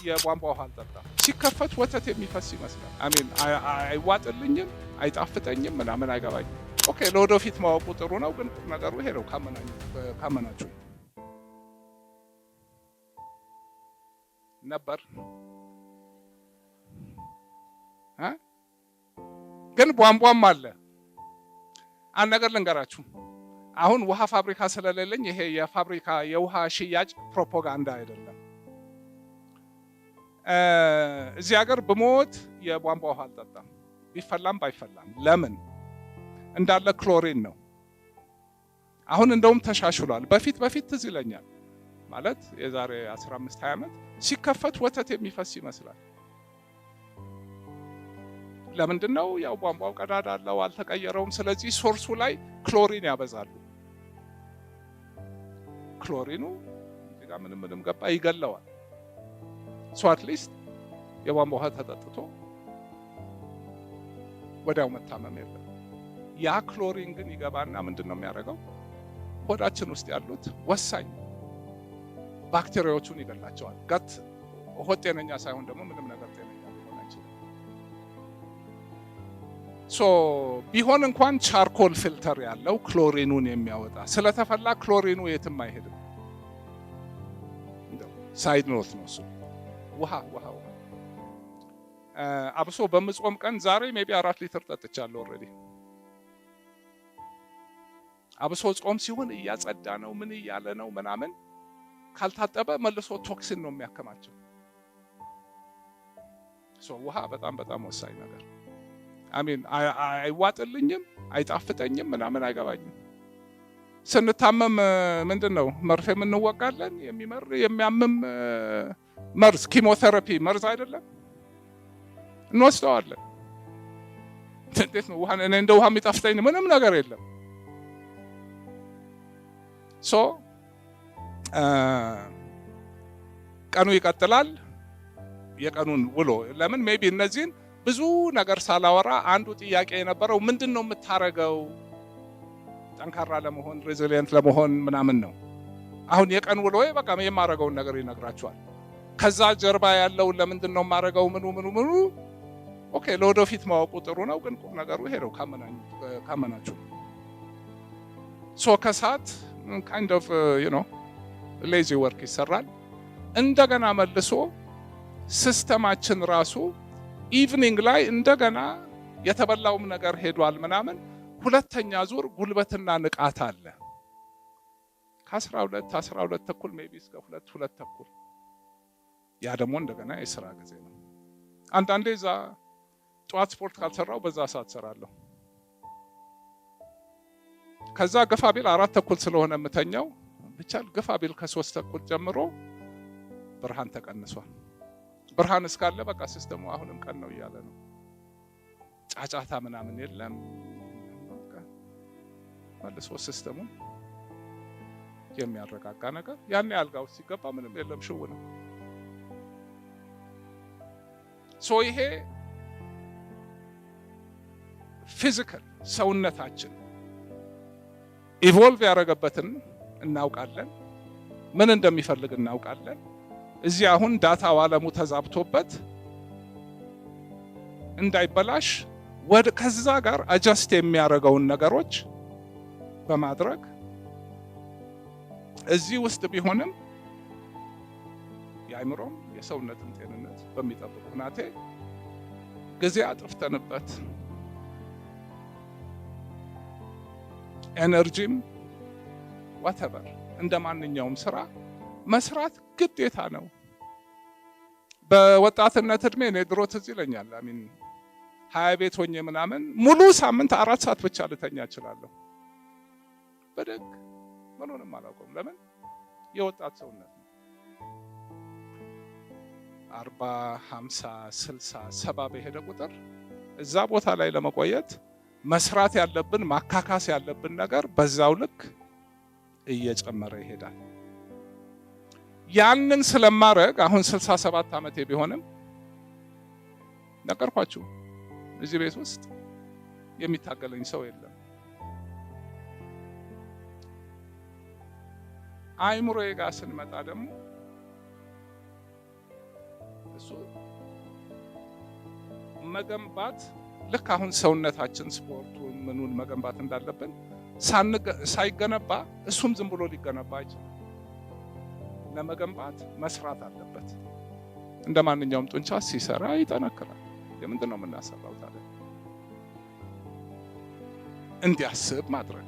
የቧንቧ ውሃ አልጠጣም። ሲከፈት ወተት የሚፈስ ይመስላል። I mean አይዋጥልኝም፣ አይጣፍጠኝም፣ ምናምን አይገባኝም። Okay፣ ለወደፊት ማወቁ ጥሩ ነው፣ ግን ነገሩ ይሄ ነው። ካመናችሁ ነበር፣ ግን ቧንቧም አለ። አንድ ነገር ልንገራችሁ። አሁን ውሃ ፋብሪካ ስለሌለኝ ይሄ የፋብሪካ የውሃ ሽያጭ ፕሮፓጋንዳ አይደለም። እዚህ ሀገር ብሞት የቧንቧ ውሃ አልጠጣም፣ ቢፈላም ባይፈላም። ለምን? እንዳለ ክሎሪን ነው። አሁን እንደውም ተሻሽሏል። በፊት በፊት ትዝ ይለኛል፣ ማለት የዛሬ 15 20 ዓመት ሲከፈት ወተት የሚፈስ ይመስላል። ለምንድን ነው? ያው ቧንቧው ቀዳዳ አለው፣ አልተቀየረውም። ስለዚህ source ኡ ላይ ክሎሪን ያበዛሉ። ክሎሪኑ እዚህ ጋር ምንም ምንም ገባ ይገለዋል። So at least የቧንቧ ውሃ ተጠጥቶ ወዲያው መታመም የለም። ያ ክሎሪን ግን ይገባና ምንድን ነው የሚያደርገው? ሆዳችን ውስጥ ያሉት ወሳኝ ባክቴሪያዎቹን ይገላቸዋል። Gut ሆድ ጤነኛ ሳይሆን ደግሞ ምንም ነገር ጤነኛ ሊሆን አይችልም። So ቢሆን እንኳን charcoal filter ያለው ክሎሪኑን የሚያወጣ፣ ስለተፈላ ክሎሪኑ የትም አይሄድም። Side note ነው እሱ። ውሃ ውሃ ውሃ አብሶ በምጾም ቀን ዛሬ maybe 4 ሊትር ጠጥቻለሁ already። አብሶ ጾም ሲሆን እያጸዳ ነው፣ ምን እያለ ነው ምናምን፣ ካልታጠበ መልሶ toxin ነው የሚያከማቸው። So ውሃ በጣም በጣም ወሳኝ ነገር። I mean አይዋጥልኝም፣ አይጣፍጠኝም፣ ምናምን አይገባኝም። ስንታመም ምንድን ነው መርፌ የምንወጋለን? የሚመር የሚያምም መርዝ፣ ኪሞቴራፒ መርዝ አይደለም? እንወስደዋለን። እንዴት ነው ውሃ? እኔ እንደ ውሃ የሚጣፍጠኝ ምንም ነገር የለም። So ቀኑ ይቀጥላል። የቀኑን ውሎ ለምን maybe እነዚህን ብዙ ነገር ሳላወራ አንዱ ጥያቄ የነበረው ምንድን ነው የምታረገው ጠንካራ ለመሆን፣ resilient ለመሆን ምናምን ነው። አሁን የቀን ውሎ በቃ የማረገውን ነገር ይነግራችኋል። ከዛ ጀርባ ያለውን ለምንድን ነው የማረገው ምኑ ምኑ ምኑ፣ okay፣ ለወደፊት ማወቁ ጥሩ ነው፣ ግን ቁም ነገሩ ይሄ ነው። ካመናችሁ። So ከሰዓት kind of lazy work ይሰራል። እንደገና መልሶ system ኣችን ራሱ evening ላይ እንደገና የተበላውም ነገር ሄዷል ምናምን፣ ሁለተኛ ዙር ጉልበትና ንቃት አለ። ከ12 12 ተኩል maybe እስከ 2 2 ተኩል፣ ያ ደግሞ እንደገና የስራ ጊዜ ነው። አንዳንዴ እዛ ጠዋት ስፖርት ካልሰራው በዛ ሰዓት ሰራለሁ። ከዛ ገፋ ቢል 4:30 ስለሆነ የምተኛው፣ ብቻ ገፋ ቢል ከ3:30 ጀምሮ ብርሃን ተቀንሷል። ብርሃን እስካለ በቃ system ኡ አሁንም ቀን ነው እያለ ነው። ጫጫታ ምናምን የለም። መልሶ system ኡን የሚያረጋጋ ነገር፣ ያኔ አልጋ ውስጥ ሲገባ ምንም የለም፣ ሽው ነው። So ይሄ physical ሰውነታችን evolve ያደረገበትን እናውቃለን፣ ምን እንደሚፈልግ እናውቃለን። እዚህ አሁን data ው ዓለሙ ተዛብቶበት እንዳይበላሽ ወደ ከዛ ጋር adjust የሚያደርገውን ነገሮች በማድረግ እዚህ ውስጥ ቢሆንም የአእምሮም የሰውነትም ጤንነት በሚጠብቅ ሁናቴ ጊዜ አጥፍተንበት energy ም whatever እንደ ማንኛውም ስራ መስራት ግዴታ ነው። በወጣትነት እድሜ እኔ ድሮ ትዝ ይለኛል፣ I mean 20 ቤት ሆኜ ምናምን ሙሉ ሳምንት 4 ሰዓት ብቻ ልተኛ እችላለሁ። በደግ ምኑንም አላውቀውም። ለምን? የወጣት ሰውነት ነው። 40፣ 50፣ 60፣ 70 በሄደ ቁጥር እዛ ቦታ ላይ ለመቆየት መስራት ያለብን፣ ማካካስ ያለብን ነገር በዛው ልክ እየጨመረ ይሄዳል። ያንን ስለማድረግ አሁን 67 ዓመቴ ቢሆንም ነገርኳችሁ፣ እዚህ ቤት ውስጥ የሚታገለኝ ሰው የለም። አይምሮዬ ጋር ስንመጣ ደግሞ እሱ መገንባት ልክ አሁን ሰውነታችን ስፖርቱን ምኑን መገንባት እንዳለብን ሳይገነባ እሱም ዝም ብሎ ሊገነባ አይችልም። ለመገንባት መስራት አለበት። እንደ ማንኛውም ጡንቻ ሲሰራ ይጠነክራል። የምንድን ነው የምናሰራው ታዲያ? እንዲያስብ ማድረግ።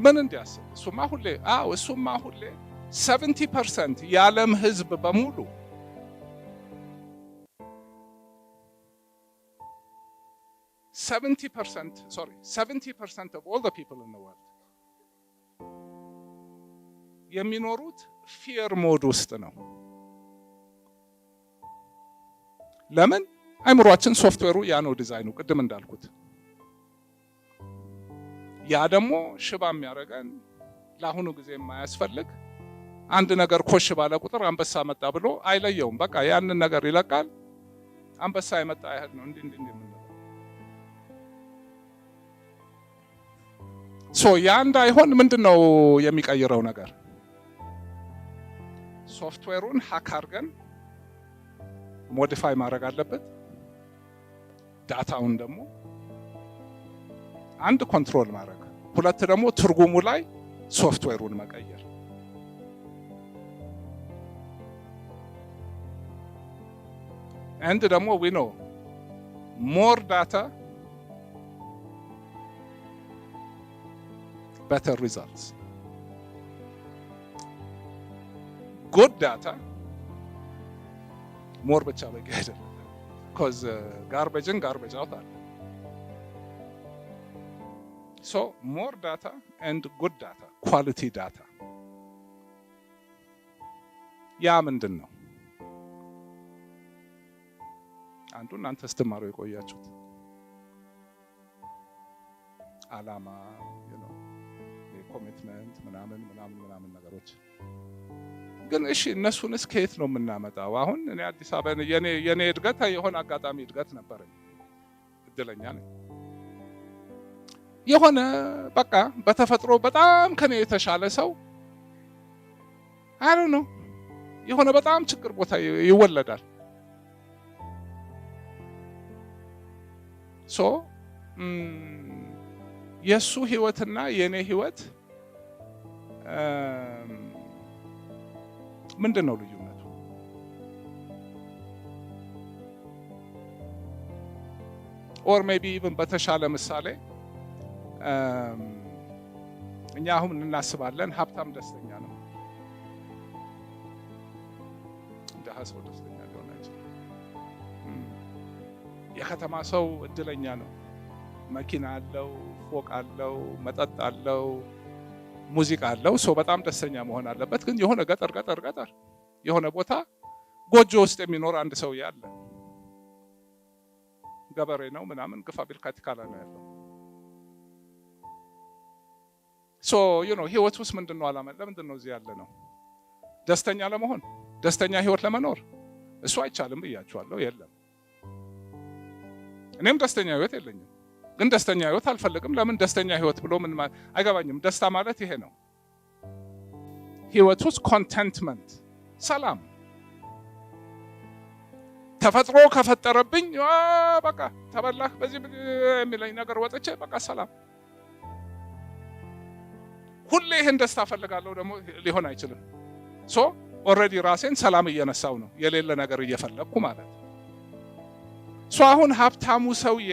ምን እንዲያስብ? እሱማ ሁሌ፣ አዎ፣ እሱማ ሁሌ 70% የዓለም ህዝብ በሙሉ 70%, sorry, 70% of all the people in the world የሚኖሩት fear mode ውስጥ ነው። ለምን? አይምሯችን ሶፍትዌሩ ያ ነው ዲዛይኑ፣ ቅድም እንዳልኩት። ያ ደግሞ ሽባ የሚያደርገን ለአሁኑ ጊዜ የማያስፈልግ አንድ ነገር ኮሽ ባለ ቁጥር አንበሳ መጣ ብሎ አይለየውም። በቃ ያንን ነገር ይለቃል። አንበሳ የመጣ ያህል ነው እንዲህ እንዲህ የምንለው። So ያ እንዳይሆን ምንድን ነው የሚቀይረው ነገር? Software ኡን hack አድርገን modify ማድረግ አለበት። Data ውን ደግሞ አንድ control ማድረግ፣ ሁለት ደግሞ ትርጉሙ ላይ ሶፍትዌሩን መቀየር። And ደግሞ we know more data, better results, good data። More ብቻ በቂ አይደለም። 'Cause garbage in, garbage out አለ። So more data and good data, quality data። ያ ምንድን ነው? አንዱ እናንተ ስትማሩ የቆያችሁት አላማ፣ commitment ምናምን ምናምን ምናምን ነገሮች። ግን እሺ እነሱንስ ከየት ነው የምናመጣው? አሁን እኔ አዲስ አበባ የኔ እድገት የሆነ አጋጣሚ እድገት ነበረኝ፣ እድለኛ ነኝ። የሆነ በቃ በተፈጥሮ በጣም ከኔ የተሻለ ሰው፣ I don't know፣ የሆነ በጣም ችግር ቦታ ይወለዳል። So የእሱ ህይወትና የእኔ ህይወት ምንድን ነው ልዩነቱ? Or maybe even በተሻለ ምሳሌ እኛ አሁን እናስባለን ሀብታም ደስተኛ ነው፣ ድሀ ሰው ደስተኛ ሊሆን አይችልም። የከተማ ሰው እድለኛ ነው። መኪና አለው፣ ፎቅ አለው፣ መጠጥ አለው፣ ሙዚቃ አለው። ሰው በጣም ደስተኛ መሆን አለበት። ግን የሆነ ገጠር ገጠር ገጠር የሆነ ቦታ ጎጆ ውስጥ የሚኖር አንድ ሰው ያለ ገበሬ ነው ምናምን፣ ግፋ ቢል ካቲካላ ነው ያለው። So ህይወት ውስጥ ምንድን ነው አላማ? ለምንድን ነው እዚህ ያለ ነው? ደስተኛ ለመሆን፣ ደስተኛ ህይወት ለመኖር? እሱ አይቻልም ብያችኋለሁ። የለም፣ እኔም ደስተኛ ህይወት የለኝም። ግን ደስተኛ ህይወት አልፈልግም። ለምን? ደስተኛ ህይወት ብሎ ምን አይገባኝም። ደስታ ማለት ይሄ ነው። ህይወት ውስጥ contentment፣ ሰላም ተፈጥሮ ከፈጠረብኝ በቃ ተበላህ በዚህ የሚለኝ ነገር ወጥቼ በቃ ሰላም። ሁሌ ይህን ደስታ ፈልጋለሁ ደግሞ ሊሆን አይችልም። So already ራሴን ሰላም እየነሳው ነው፣ የሌለ ነገር እየፈለግኩ ማለት። So አሁን ሀብታሙ ሰውዬ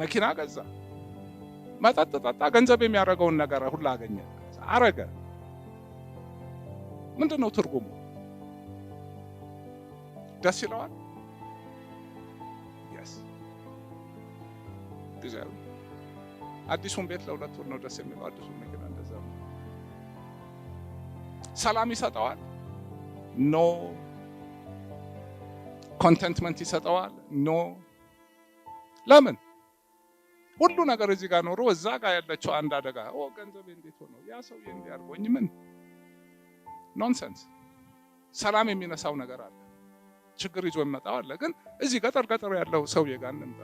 መኪና ገዛ፣ መጠጥ ጠጣ፣ ገንዘብ የሚያደርገውን ነገር ሁላ አገኘ፣ አረገ። ምንድን ነው ትርጉሙ? ደስ ይለዋል? Yes፣ ጊዜያዊ። አዲሱን ቤት ለ2 ወር ነው ደስ የሚለው። አዲሱን መኪና እንደዛ ነው። ሰላም ይሰጠዋል? No። Contentment ይሰጠዋል? No። ለምን? ሁሉ ነገር እዚህ ጋር ኖሮ እዛ ጋር ያለችው አንድ አደጋ፣ ኦ ገንዘቤ እንዴት ሆኖ፣ ያ ሰውዬ እንዲህ አድርጎኝ፣ ምን nonsense። ሰላም የሚነሳው ነገር አለ፣ ችግር ይዞ የሚመጣው አለ። ግን እዚህ ገጠር ገጠር ያለው ሰውዬ ጋር እንምጣ።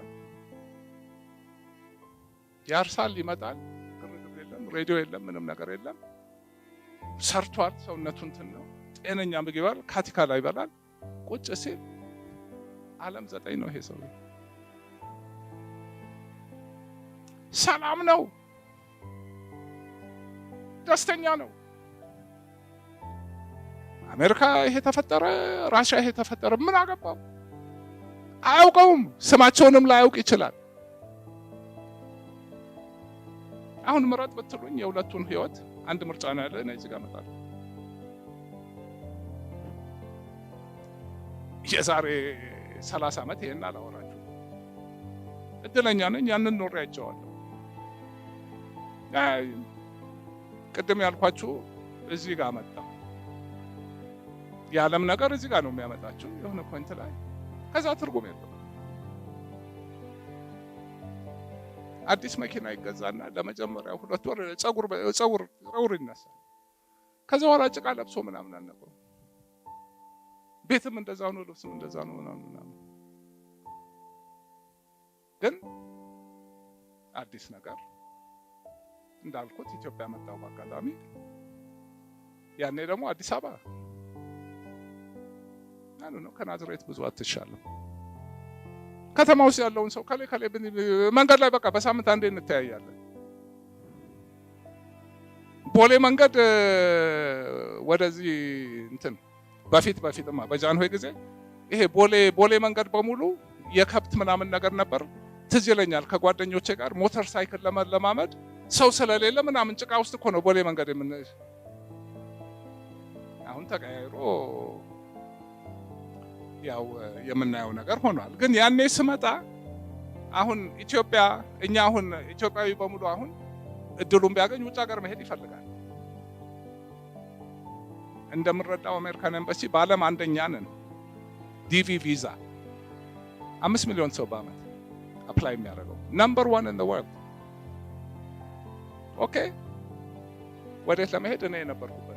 ያርሳል፣ ይመጣል፣ ግርግር የለም፣ ሬዲዮ የለም፣ ምንም ነገር የለም። ሰርቷል፣ ሰውነቱ እንትን ነው፣ ጤነኛ ምግብ ይበላል፣ ካቲካላ ይበላል። ቁጭ ሲል ዓለም 9 ነው። ይሄ ሰው ሰላም ነው፣ ደስተኛ ነው። አሜሪካ ይሄ ተፈጠረ፣ ራሽያ ይሄ ተፈጠረ፣ ምን አገባው? አያውቀውም። ስማቸውንም ላያውቅ ይችላል። አሁን ምረጥ ብትሉኝ የሁለቱን ህይወት አንድ ምርጫ ነው ያለ። እኔ እዚህ ጋር እመጣለሁ። የዛሬ 30 ዓመት ይሄን አላወራችሁም። እድለኛ ነኝ፣ ያንን ኖሬ አይቼዋለሁ። ቅድም ያልኳችሁ እዚህ ጋር መጣ። የዓለም ነገር እዚህ ጋር ነው የሚያመጣችሁ የሆነ point ላይ፣ ከዛ ትርጉም የለውም። አዲስ መኪና ይገዛና ለመጀመሪያ 2 ወር ጸጉር ጸጉር ጸጉር ይነሳል። ከዛ በኋላ ጭቃ ለብሶ ምናምን አልነበረም። ቤትም እንደዛ ነው፣ ልብስም እንደዛ ነው ምናምን ምናምን። ግን አዲስ ነገር እንዳልኩት ኢትዮጵያ መጣሁ በአጋጣሚ። ያኔ ደግሞ አዲስ አበባ አሉ ነው ከናዝሬት ብዙ አትሻልም። ከተማ ውስጥ ያለውን ሰው ከሌ ከሌ መንገድ ላይ በቃ በሳምንት አንዴ እንተያያለን። ቦሌ መንገድ ወደዚህ እንትን በፊት በፊትማ በጃንሆይ ጊዜ ይሄ ቦሌ ቦሌ መንገድ በሙሉ የከብት ምናምን ነገር ነበር። ትዝ ይለኛል ከጓደኞቼ ጋር ሞተር ሳይክል ለመለማመድ ሰው ስለሌለ ምናምን ጭቃ ውስጥ እኮ ነው ቦሌ መንገድ የምን። አሁን ተቀያይሮ ያው የምናየው ነገር ሆኗል። ግን ያኔ ስመጣ አሁን ኢትዮጵያ እኛ አሁን ኢትዮጵያዊ በሙሉ አሁን እድሉን ቢያገኝ ውጭ ሀገር መሄድ ይፈልጋል። እንደምንረዳው አሜሪካን ኤምባሲ በዓለም አንደኛ ነን። DV ቪዛ 5 ሚሊዮን ሰው በአመት apply የሚያደርገው፣ number one in the world። Okay፣ ወዴት ለመሄድ እኔ የነበርኩበት